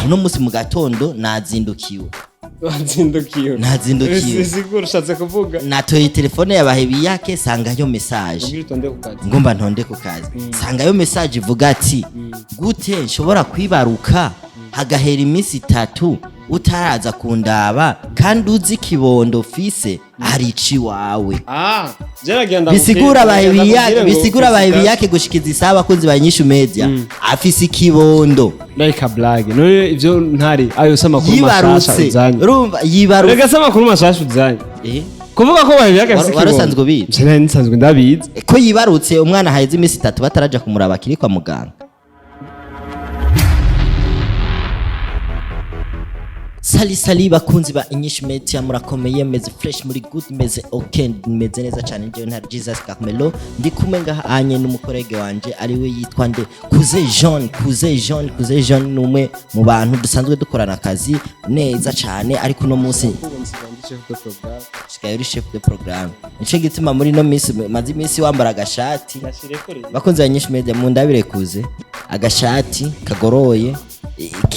Uno munsi mu gatondo nazindukiwe. Wazindukiwe? Nazindukiwe. Siguro ushatse kuvuga? Natoye telefone ya Bahebiyake, sangayo message. Ubwira utonde ku kazi. Ngomba ntonde ku kazi, sangayo message ivuga ati: "Gute nshobora kwibaruka hagahera iminsi 3 utaraza kundaba, kandi uzi ikibondo fise ari iwawe?" Ah, je Bisigura Bahebiyake, bisigura Bahebiyake. Bahebiyake gushikiza isaha, abakunzi ba Inyishu Media, afise ikibondo. Like a blague. None ivyo ntari ayo se amakuru mashasha Yibarutse. uzanye? Urumva, yibarutse. Rega se amakuru mashasha uzanye? Eh? Kuvuga ko Bahebiyake afise Wari usanzwe ubizi? Je nari nsanzwe ndabizi. Ko yibarutse umwana haheze iminsi 3 bataraja kumuraba, akiri kwa muganga. Salut salut, bakunzi ba Inyishu Media, murakomeye? Meze fresh, muri good, meze okay, meze neza cyane. Njyewe ntari Jesus Carmelo, ndi kumwe ngaha anye n'umukorege wanje ariwe yitwa nde? Kuze Jean, Kuze Jean, Kuze Jean ni umwe mu bantu dusanzwe dukorana akazi neza cyane, ariko uno munsi sigaye uri chef de programme. Nico gituma muri no minsi maze iminsi wambara agashati. Bakunzi ba Inyishu Media, mu ndabire kuze agashati kagoroye,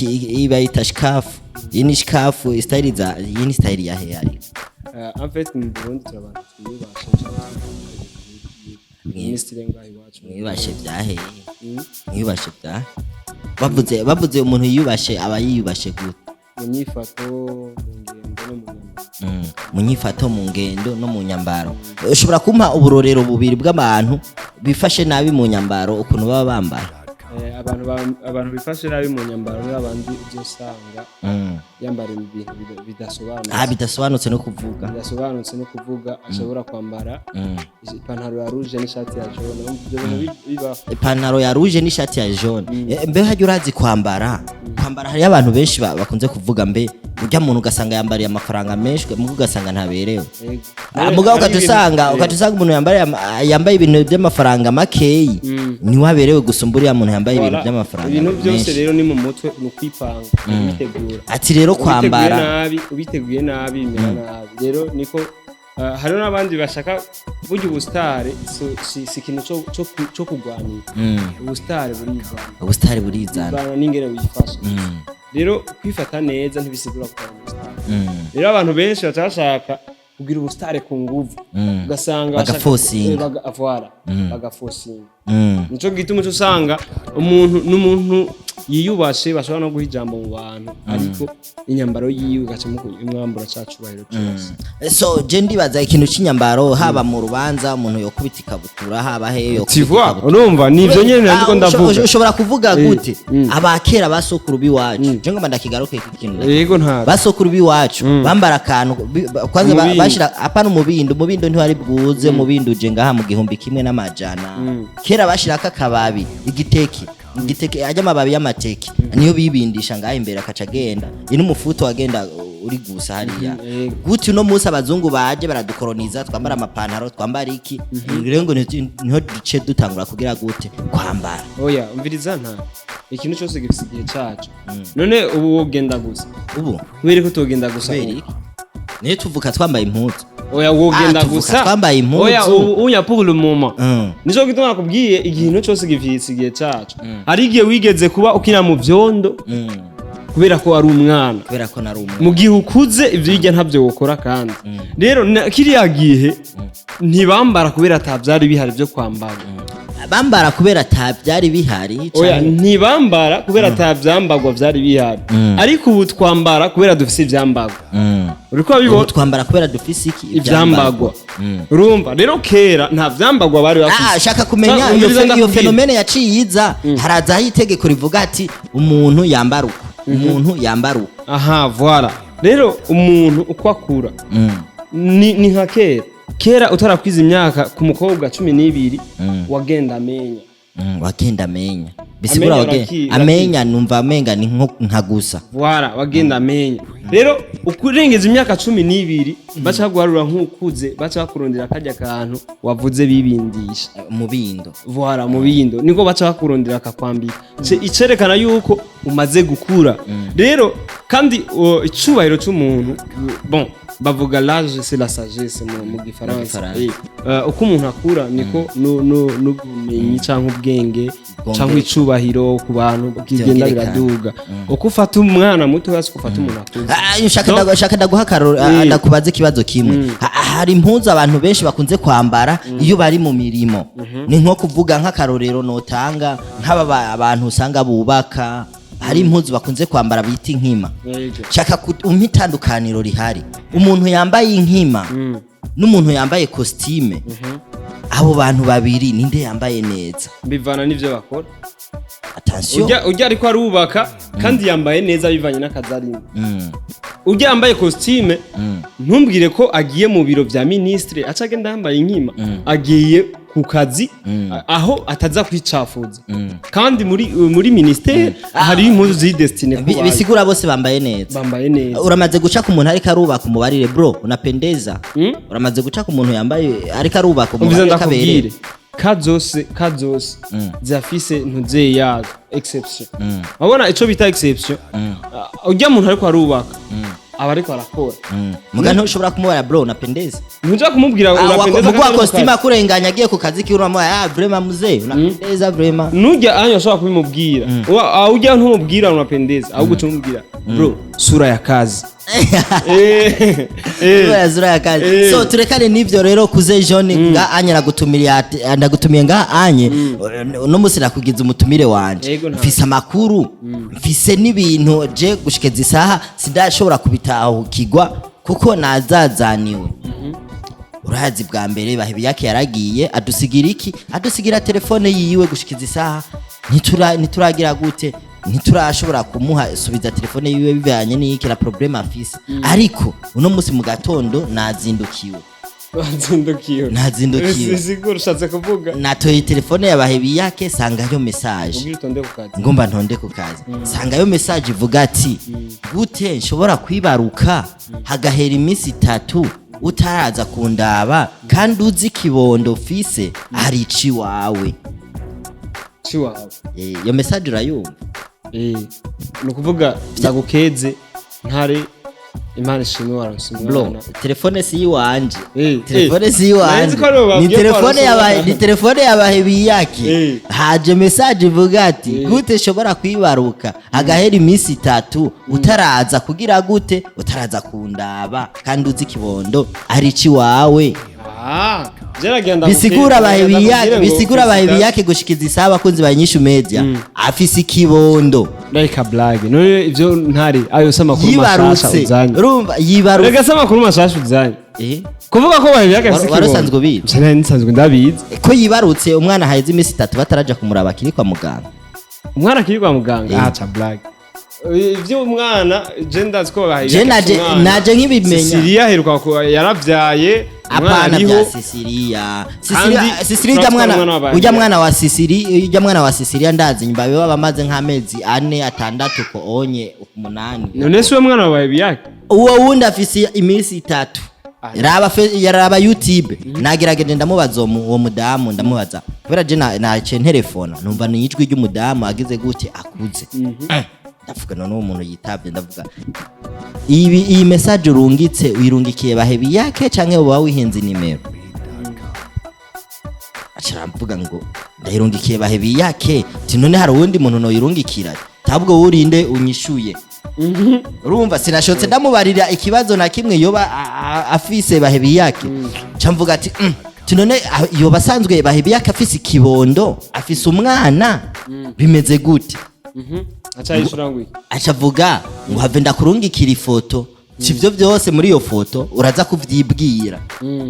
iyi bayita shikafu. Iyi ni shikafu style za, iyi ni style ya he ari? En fait, mu Burundi turi abantu twiyubashe. Minisitiri ngaho iwacu. Mwiyubashe byaheye? Mwiyubashe bya bavuze umuntu yiyubashe aba yiyubashe gute? Mu nyifato, mu ngendo no mu nyambaro. Mu nyifato, mu ngendo no mu nyambaro. Ushobora kumpa uburorero bubiri bw'abantu bifashe nabi mu nyambaro, ukuntu baba bambaye? Abantu bifashe nabi mu nyambaro ni abandi uzosanga yambara ibintu bidasobanutse. Ah, bidasobanutse no kuvuga. Bidasobanutse no kuvuga. Ashobora kwambara ipantaro ya rouge n'ishati ya jaune. Urumva ibyo bintu bibaho. Ipantaro ya rouge n'ishati ya jaune. Mbe hajya urazi kwambara hariyo abantu benshi bakunze kuvuga, mbe ujya muntu ugasanga yambariye amafaranga menshi, mugo ugasanga ntaberewe. Yego. Ah, mugabo Hari ugaca usanga umuntu yambaye ibintu by'amafaranga makeyi niwe aberewe gusumba uriya muntu yambaye ibintu Voilà. by'amafaranga Ibintu byose menshi. rero ni mu mutwe, ni ukwipanga, ubitegura. Ati rero Ubiteguye kwambara nabi, ubiteguye nabi bimera nabi. Rero niko hariho n'abandi bashaka burya ubusitari si ikintu co kurwanira. Ubusitari burizana. Ubusitari burizana. Bivana n'ingene wifashe. Rero kwifata neza ntibisigura kuba umusitari. Rero abantu benshi baca bashaka kugira ubusitari ku nguvu, ugasanga Bagafosinga. Voilà, bagafosinga. Nico gituma uca usanga umuntu n'umuntu yiyubashe bashobora no guha ijambo mu bantu, ariko inyambaro yiwe igaca imwambura ca cubahiro cose. So je ndibaza ikintu c'inyambaro, haba mu rubanza umuntu yokubita ikabutura, haba he yokubita Tu vois, ikabutura. urumva nivyo nyene nandiko Ah, ndavuga. ushobora kuvuga gute abakera basokuru b'iwacu? Je ngomba ndakigaruke iki kintu. Yego, nta Basokuru b'iwacu bambara akantu kwanza Umubindo. bashira apana umubindo. Umubindo ntiwari bwuze. Umubindo uje ngaha mu 1100. Kera bashirako akababi, igiteke, igiteke ajya, amababi y'amateke niyo bibindisha ngaha imbere, akaca agenda ini umufuto wagenda uri gusa hariya. Gute uno munsi abazungu baje baradukoroniza, twambara amapantaro, twambara iki? Rero ngo niho duce dutangura kugira gute kwambara? Oya, umviriza, nta ikintu cyose gifise igihe caco. None ubu wogenda gusa? Ubu? Kubera ko utogenda gusa? Kubera Ubu. iki? Niyo tuvuka twambaye impuzu. Oya, wogenda Ah, tuvuka gusa. twambaye impuzu. Oya, ubu unya pour le moment. Nico gituma nakubwiye, ikintu cyose gifise igihe caco. Hari igihe wigeze kuba ukina mu vyondo kubera ko ari umwana. Kubera ko nari umwana. Mu gihe ukuze, ivyo hirya ntabyo wokora. Kandi rero kiriya gihe ntibambara kubera ata vyari bihari vyo kwambara. Bambara kubera ata byari bihari? Oya, ntibambara kubera ata vyambagwa vyari bihari, ariko ubu twambara kubera dufise ivyambagwa. Uriko Ubu urabibona? twambara kubera dufise iki? Ivyambagwa. Urumva rero kera nta vyambagwa bari bafise. Ah, shaka kumenya Ca- iyo umviriza, iyo ndakubwira. phénomène yaciye iza, harazaho itegeko rivuga ati umuntu yambara uko, umuntu yambara uko. Aha, voilà. Rero umuntu uko akura ni nka kera. Kera utarakwiza imyaka ku mukobwa 12, wagenda amenya. Wagenda amenya bisigura Amenya amenya, numva amenga ni nko nka gusa. Voilà, wagenda amenya. Rero ukurengeza imyaka 12, baca baguharura nk'ukuze, baca bakurondera karya kantu wavuze bibindisha. Mubindo. Voilà, mu bindo niko baca bakurondera akakwambika. Icerekana yuko umaze gukura. Rero kandi icubahiro c'umuntu, bon. Bavuga l'âge c'est la sagesse mu gifaransa. Gifaransa. Uko umuntu akura niko n'ubumenyi canke ubwenge canke icubahiro ku bantu bigenda Vyongerekana. biraduga. Uko ufata umwana muto hasi ufata umuntu akuze. Ah, shaka ndaguha akaroro, ndakubaza ikibazo kimwe. Hari impuzu abantu benshi bakunze kwambara iyo bari mu mirimo. Ni nko kuvuga nk'akarorero notanga nk'aba abantu usanga bubaka, hari impuzu bakunze kwambara bita inkima. Shaka umpe itandukaniro rihari, umuntu yambaye inkima n'umuntu yambaye costume, abo bantu babiri ninde yambaye neza? Bivana n'ivyo bakora. Attention. Ujya ariko arubaka kandi yambaye neza bivanye n'akazi arimo. Ujya yambaye costume, ntumbwire ko agiye mu biro vya ministre aca agenda yambaye inkima. Agiye ku kazi aho ataza kwicafuza, kandi muri ministère hari impuzu ziri destinées ku bantu. Bisigura bose bambaye neza. Bambaye neza. Uramaze guca ku muntu ariko arubaka umubarire: "Bro, unapendeza." Uramaze guca ku muntu yambaye ariko arubaka Umviza, umubarire kabereye? ndakubwire, ka zose zirafise ntuze yazo exception. Wabona ico bita exception? Ah, ujya muntu ariko arubaka aba ariko arakora. Muga ntushobora kumubara: "Bro, unapendeza." Ntuja kumubwira "Unapendeza" Muguha kandi ari mu costume kazi. akurenganya agiye ku kazi kiwe, uramuha: "Ah, vraiment mzee, unapendeza vraiment." Nujya anya ushobora kubimubwira. Ujya ntumubwira "Unapendeza", ahubwo uca umubwira: "Bro, sura ya kazi." Sura sura ya kazi. So turekane n'ivyo rero. Kuze John nga anye nagutumiriye ndagutumiye nga anye uno musi nakugize umutumire wanje. Yego, nta- Mfise amakuru, mfise n'ibintu je gushikeza isaha sindashobora kubitahukirwa kuko nazazaniwe. Urazi bwa mbere Bahebiyake yaragiye adusigira iki? Adusigira telefone yiwe. Gushikiza isaha ntituragira gute, ntiturashobora kumuha subiza telefone yiwe bivanye n'iki la problème afise. Ariko uno munsi mu gatondo nazindukiwe. Wazindukiwe? Nazindukiwe. Siguro ushatse kuvuga? Natoye telefone ya Bahebiyake, sangayo message. Ubwira utonde ku kazi. Ngomba ntonde ku kazi, sangayo message ivuga ati: "Gute nshobora kwibaruka hagahera iminsi 3 utaraza kundaba kandi uzi ikibondo fise ari iwawe?" Ciwawe. Iyo message urayumva? Ni ukuvuga ndagukeze ntare, Imana ishimwe waronse Bro, umwana. telefone si iwanje. Telefone si Nari iwanje. nzi ko aribo Ni babwiye ko telefone waronse yabaye umwana. Ni telefone yabaye biyake. Haje message ivuga ati: "Gute shobora kwibaruka hagahera iminsi 3 utaraza kugira gute, utaraza kundaba kandi uzi ikibondo ari iwawe?" Ah, jeragira ndagukeze. Bisigura Ndakubwire bahebiyake ngo bisigura bahebiyake gushikiza isaha, abakunzi ba Nyishu Media, afise ikibondo. Reka blague. None ivyo ntare ayo se amakuru mashasha Yibarutse. uzanye? Urumva yibarutse. Reka se amakuru mashasha uzanye. Kuvuga ko bahebiyake afise Wari ikibondo. usanzwe ubizi? Nari nsanzwe ndabizi. Ko yibarutse umwana haheze iminsi 3 bataraja kumuraba akiri kwa muganga. Umwana akiri kwa muganga? Ah, ca blague. Ivyo umwana je ndazi ko bahebiyake Je afise umwana. naje nk'ibimenya. Cecilia aheruka yaravyaye umwana. Apana Ariho. bya Sisilia. Sisilia, Kandi Sisilia ujya turatwara mwana umwana wa ujya Bahebiyake. mwana wa Sisilia, ujya mwana wa Sisilia ndazi nyumba baba bamaze nk'amezi 4, 6 ko onye 8. None si we mwana wa Bahebiyake? Uwo wundi afise iminsi 3. Raba yaraba YouTube, nagerageje ndamubaza uwo mudamu, ndamubaza kubera je naciye nterefona numva ni ijwi ry'umudamu agize gute, akuze. Ndavuga none uwo muntu yitavye, ndavuga ibi iyi message urungitse uyirungikiye Bahebiyake canke uba wihenze nimero? Aca aramvuga ngo ndayirungikiye Bahebiyake. Ti none hari uwundi muntu noyirungikira? Tabwo wurinde unyishuye. Urumva sinashotse ndamubarira ikibazo na kimwe yoba afise Bahebiyake. Ca mvuga ati ti none yoba asanzwe Bahebiyake afise ikibondo, afise umwana, bimeze gute? Aca yishura ngo iki? Aca avuga ngo have ndakurungikira ifoto, sivyo byose muri iyo foto uraza kuvyibwira.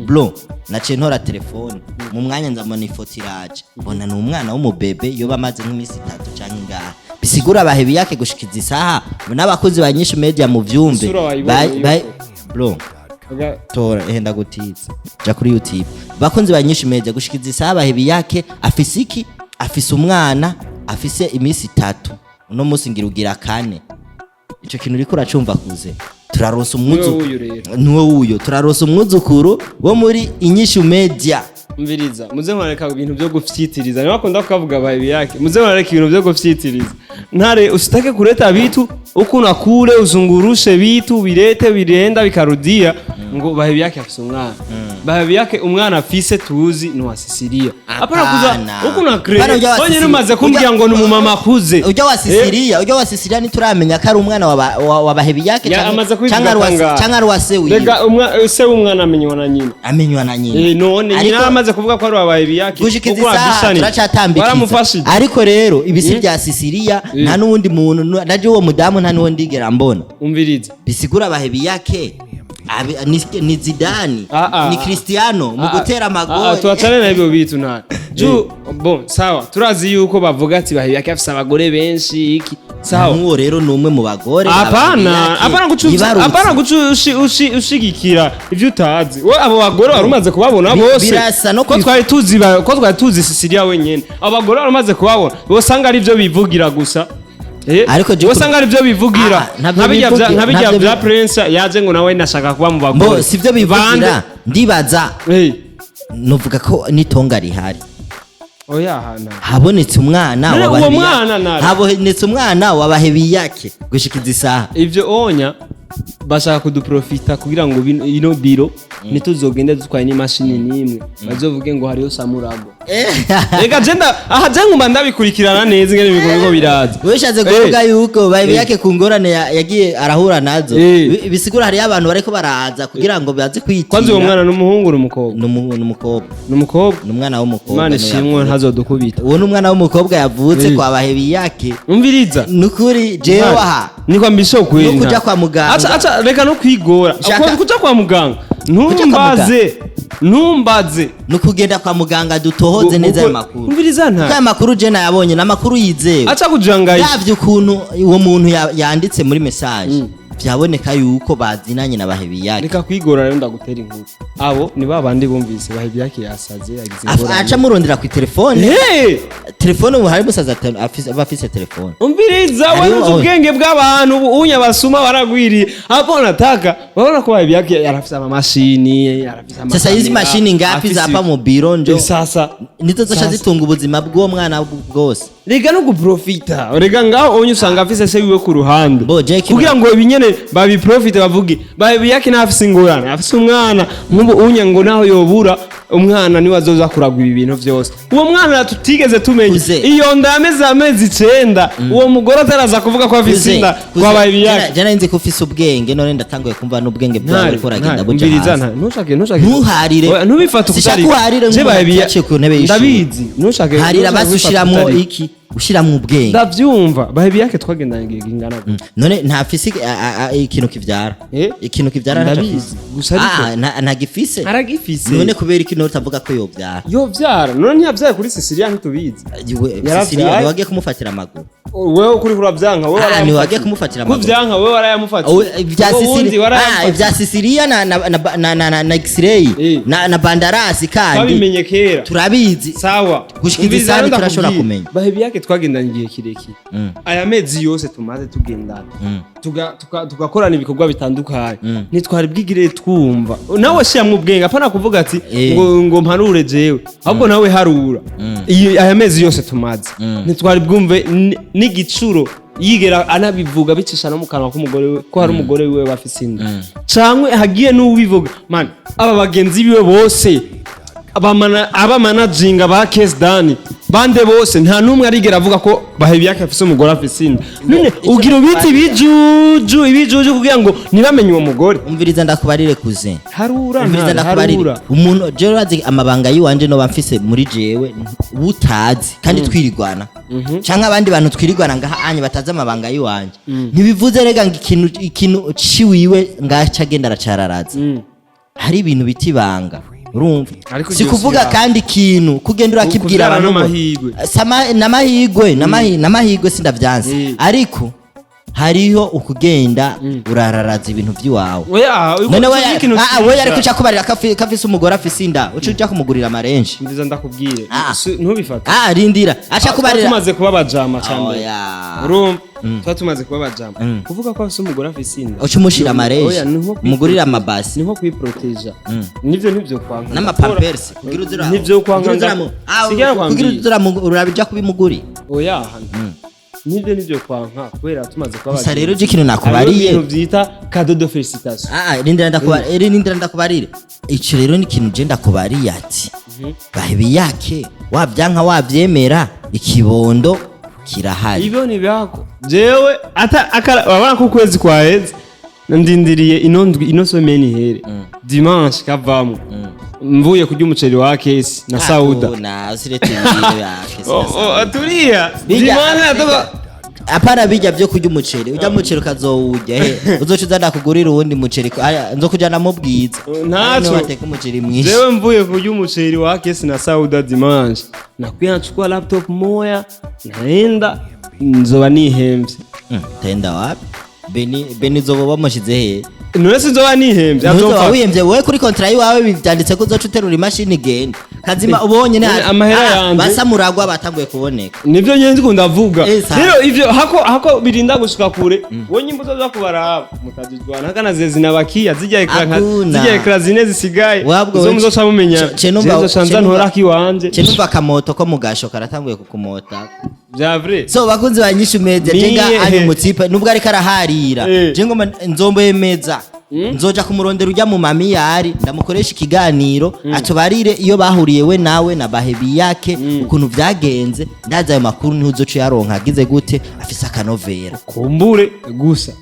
Bro, naciye ntora telefone mu mwanya nzamona ifoto iraje, mbona ni umwana w'umubebe yoba amaze nk'iminsi 3 canke ingahe. Bisigura Bahebiyake gushikiza isaha n'abakozi ba Nyinshi Media mu vyumve. Isura wayibonye iyo foto? Bro, tora ehe ndagutiza, ja kuri YouTube. Bakunzi ba Nyinshi Media, gushikiza isaha Bahebiyake afise iki? Afise umwana afise iminsi 3, uno munsi ngira ugira kane. Ico kintu uriko uracumva kuze? Turaronsa Niwe wuyu rero. Niwe wuyo, turaronsa umwuzukuru wo muri Inyishu Media. Umviriza, muze mwareka ibintu byo gufyitiriza. Niba bakunda kukavuga Bahebiyake, muze mwareka ibintu byo gufyitiriza. Ntare, usitake kuleta vitu huku na kule, uzungurushe vitu, vilete, virenda, vikarudia. Ngo Bahebiyake afise umwana. Bahebiyake umwana afise tuzi ni wa Sicilia. Apana kuza Apana. uko na Apana, crée. ujya wa Wewe Sicilia. umaze kumbwira ngo ni umumama akuze. Ujya wa Sicilia, ujya wa Sicilia ntituramenya ko ari umwana wa Bahebiyake Ya, amaze kubivuga canke ari wa kangahe? canke ari wa se wiwe. Rega se w'umwana amenywa na nyina. Amenywa na nyina. None Ariko- nyina amaze kuvuga ko ari wa Bahebiyake. Gushika izi Kuko saha wabishani. turacatambikiza. Waramufashije. Ariko rero ibisi bya Sicilia nta n'uwundi muntu, naje uwo mudamu nta n'uwo ndigera mbona. Umviriza. Bisigura Bahebiyake ni Zidane, Ah, ah, ni ah. Cristiano mu gutera amagori. Tuwacane na ibyo bitu nta ju bon, sawa, turazi yuko bavuga ati Bahebiyake afise abagore benshi iki, sawa. Nk'uwo rero ni umwe mu bagore Apana, Bahebiyake apana gucu yibarutse. apana gucu ushigikira ivyo utazi. We abo bagore wari umaze kubabona bose? Birasa no Ko twari tuzi ko twari tuzi Sicilia wenyene. Abo bagore wari umaze kubabona bosanga ari byo bivugira gusa. Ariko je Wosanga ari byo bivugira. Ah, ntabyo Nka bijya bivugira, nka bijya ntabyo bya Prince yaje ngo nawe nashaka kuba mu bagore. Mbo sivyo bivugira, ndibaza Eh. nuvuga ko n'itonga rihari. Oya hana. Habonetse umwana None wa uwo Bahebiyake. mwana nari? Habonetse umwana wa Bahebiyake gushika izi saha. Ivyo onya bashaka kuduprofita kugira ngo ino biro ntituzogende dutwaye n'imashini n'imwe, bazovuge ngo hariyo samurago. Reka jenda aha, je nguma ndabikurikirana neza ingene ibikorwa biraza. Wishatse kuvuga yuko Bahebiyake ku ngorane yagiye arahura nazo, bisigura hariyo abantu bariko baraza kugira ngo baze kwitira. Kwanza uwo mwana n'umuhungu n'umukobwa? Ni umukobwa. N'umukobwa. Ni umwana w'umukobwa. Imana Niwe ishimwe, yavutse. ntazodukubita. Uwo ni umwana w'umukobwa yavutse kwa Bahebiyake. Umviriza. Nukuri jewe aha Niko mbisho kweli. No kuja kwa muganga. Aca aca reka no kwigora. Kuja kwa muganga. Kuja kwa Ntumbaze, ntumbaze. Ni ukugenda kwa muganga dutohoze neza ayo makuru. Umviriza Kuko nta ayo makuru je nayabonye ni amakuru yizewe. Aca kujangayisha. Yavye ukuntu uwo muntu yanditse muri message, vyaboneka yuko bazinanye na Bahebiyake. Reka kwigora rero, ndagutera inkuru. Abo ni ba bandi bumvise Bahebiyake yasaze, yagize ingorane. Aca murondera ku telefone. Hey! Telefone ubu hari musaza aba afise telefone. Umviriza, Hariho wewe uzi ubwenge bw'abantu ubu unya basuma baragwiriye. Hapo nataka urabona ko Bahebiyake yarafise amamashini, yarafise Sasa hizi amakamera, mashini ngapi afise zapa mu biro njo Eh, sasa nizo zoca Sasa. zitunga ubuzima bw'uwo mwana bwose. Rega no guprofita, rega ngaho onye usanga afise se wiwe ku ruhande Bo, Jake kugira ngo ibinyene babiprofite, bavuge Bahebiyake ntafise ingorane, afise umwana nk'ubu unya ngo naho yobura umwana niwe azoza kuragwa ibi bintu vyose. Uwo mwana tutigeze tumenya Kuze. iyo nda yameze amezi 9, uwo mugore ataraza kuvuga ko afise inda kwa Bahebiyake. Jana nzi ko ufise ubwenge, none ndatanguye kumva n'ubwenge bwawe buriko buragenda buja Umviriza, hasi. ntushake Ntuharire. Oya, ntubifate Sishaka ukutari. uharire Je nk'umuntu Bahebiyake aticaye ku ntebe y'ishuri. ndabizi, ntushake Harira ntushake basi kubifata ushiramwo utari. iki, ushiramwo ubwenge. Ndavyumva, Bahebiyake twagendanye igihe kingana gute? None ntafise ikintu kivyara? Eh? Ikintu kivyara ntaco Ndabizi, afise. gusa ariko- Ah, ntagifise. Aragifise. None kubera iki none utavuga ko yovyara? Yovyara, none ntiyavyaye kuri Sicilia? Ntitubizi. Yaravyaye. Sicilia ntiwagiye kumufatira amaguru? Wewe kuri kuravyanka wewe Ah, warayamufatiye. ntiwagiye kumufatira amaguru. Kuvyanka wewe warayamufatiye. Oh, ibya Uwo wundi Sicilia, warayamufatiye. ibya Sicilia na X-ray Eh. na Bandarasi kandi Twabimenye kera. turabizi. Sawa. Gushika Umviriza izi saha rero, turashobora ndakubwira. kumenya. Bahebiyake twagendanye igihe kirekire. Aya mezi yose tumaze tugendana, tugakorana ibikorwa bitandukanye, ntitwari bwigire twumva nawe shiramwo ubwenge. Apana kuvuga ati Eh. ngo mpanure jewe, ahubwo nawe harura. Aya mezi yose tumaze ntitwari bwumve n'igicuro yigera anabivuga bicisha no mu kanwa k'umugore we ko hari umugore wiwe bafise inda, canke hagiye n'ubivuga. Man, aba bagenzi biwe bose, abamanajinga ba Case Dani bande bose, nta n'umwe arigera avuga ko Bahebiyake afise umugore afise inda. None ugira ubiti ibijuju ibijuju kugira ngo ntibamenye uwo mugore? Umviriza ndakubarire, kuze. Harura. Umviriza Ntare, ndakubarire. harura. Umuntu jewe urazi amabanga yiwanje noba mfise muri jewe utazi, kandi twirigwana canke abandi bantu twirigwana ngaha anye batazi amabanga yiwanje, ntibivuze rega ngo ikintu ciwiwe ngaca agenda aracararaza. Hari ibintu bita ibanga, urumva? Ariko Si iryo kuvuga si ibanga. kandi ikintu kugenda urakibwira Kuvyara abantu n'amahirwe. N'amahirwe n'amahirwe sindavyanse, ariko hariho ukugenda urararaza ibintu vy'iwawe. Oya, None we ikintu we ariko uca kubarira ko afise umugore afise inda, uca uja kumugurira amarenshi? Mviza ndakubwire. Ah. Ntubifate. Ah, rindira, aca kubarira. Tumaze kuba abajama cyane. Oya. Urumva, tuba tumaze kuba abajama, kuvuga ko afise umugore afise inda, Uca umushira amarenshi, Oya, ni nko umugurira amabasi ni nko kwiproteja. Nivyo ntivyo kwanka n'amapampersi kugira uzura Nivyo kwanka kugira uzura sigara kugira kwambira. uzura urabija kubimuguri. Oya, hano Nibyo, nibyo kwanka kubera tumaze kuba Gusa abagenzi. rero je ikintu nakubariye. Hariho ibintu vyita cadeau de félicitation. Ah, rindira ndakubariye, rindira ndakubarire. Ico rero ni ikintu je ndakubariye ati bahebiyake, wabyanka wabyemera, ikibondo kirahari. Ibyo ni byako. Jewe ata akara urabona ko ukwezi kwaheze, ndindiriye ino ndwi, ino semaine ihere, dimanche kavamo mvuye kurya umuceri wa kesi na Sauda. Na sirete ibintu ya kesi na Oh, oh, Sauda. turiya Bijya- dimanche atoka. Apana, bijya byo kurya umuceri, ujya muceri ukazowurya he? Uzoca uza ndakugurira uwundi muceri, aya, nzokujana mu Bwiza. Ntaco. Niho bateka umuceri mwinshi. Jewe mvuye kurya umuceri wa kesi na Sauda dimanche, nakuya nachukua laptop moya, naenda, nzoba nihemvye. Tenda wapi? Beni, Beni uzoba bamushize he? None sinzoba nihemvye? Ntuzoba Azomfata. wihemvye wowe. Kuri contrat yiwawe byanditse ko uzoca uterura imashini igenda kazima ubonye None amahera yanje- basa muragwa batanguye kuboneka. Nivyo nyene ndiko ndavuga. Sawa. Rero ivyo hako birinda gushika kure, wowe nyimbo uzoza kubaraba mutazijwana hakana zeze nabakiya zijya écran nka Hakuna. zijya écran zine zisigaye Wabwo zo we- muzoca mumenya. Numva- nzoca nza ntora kiwanje. Ce numva akamoto ko mu gasho karatanguye kukumota. Vya vrai. So bakunzi ba Nyishu Media, jenga Miye. ari mutipe nubwo ariko araharira, je ngoma nzomboyemeza, nzoja kumurondera ujya mu mamiyari, ndamukoresha ikiganiro atubarire iyo bahuriye we nawe na bahebi yake, ukuntu vyagenze. Ndazi ayo makuru niho uzoca uyaronka agize gute, afise akanovera. Kumbure gusa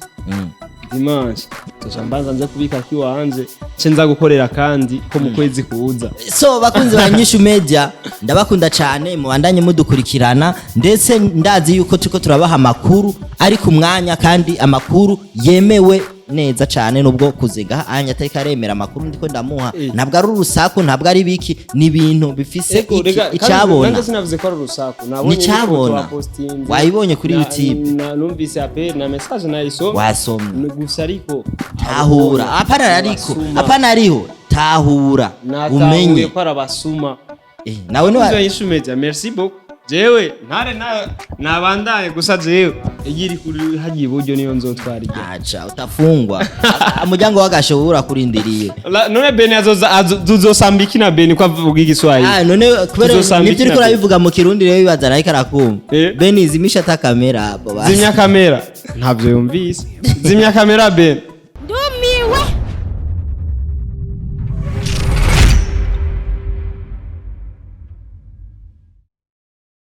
dimanche nzoca mbanza nze kubika kiwanje, nce nza gukorera kandi ko mu kwezi kuza. So bakunzi ba Nyishu Media, ndabakunda cyane, mubandanye mudukurikirana, ndetse ndazi yuko turiko turabaha amakuru ari ku mwanya kandi amakuru yemewe neza cyane, nubwo kuziga anya atariko aremera amakuru ndiko ndamuha. Ntabwo ari urusaku, ntabwo ari biki, ni ibintu bifise Ego, rega, kandi icabona. nanjye sinavuze ko ari urusaku, nabonye Ni icabona. n'ifoto wapostinze. Wayibonye kuri YouTube. Numvise appel na message nayisomye. Wasomye. Gusa ariko Tahura, apana ariko Abasuma. apana ariho, tahura. Natahuye umenye ko ari abasuma. Nawe ni Ibyo Nyishu Media, merci beaucoup. Jewe ntare nabandaye gusa, jewe iyo iri kuri hagiye iburyo niyo nzotwara iryo. Acha utafungwa. Umuryango w'agasho urakurindiriye. None Beni azoza tuzosamba iki na Beni ko avuga igiswahili? Ah, none kubera Tuzosamba nibyo iki uriko na Beni? urabivuga mu Kirundi rero bibaza ariko arakumva. Beni, zimisha ata kamera abo basi. Zimya kamera, ntabyo yumvise. Zimya kamera, Beni.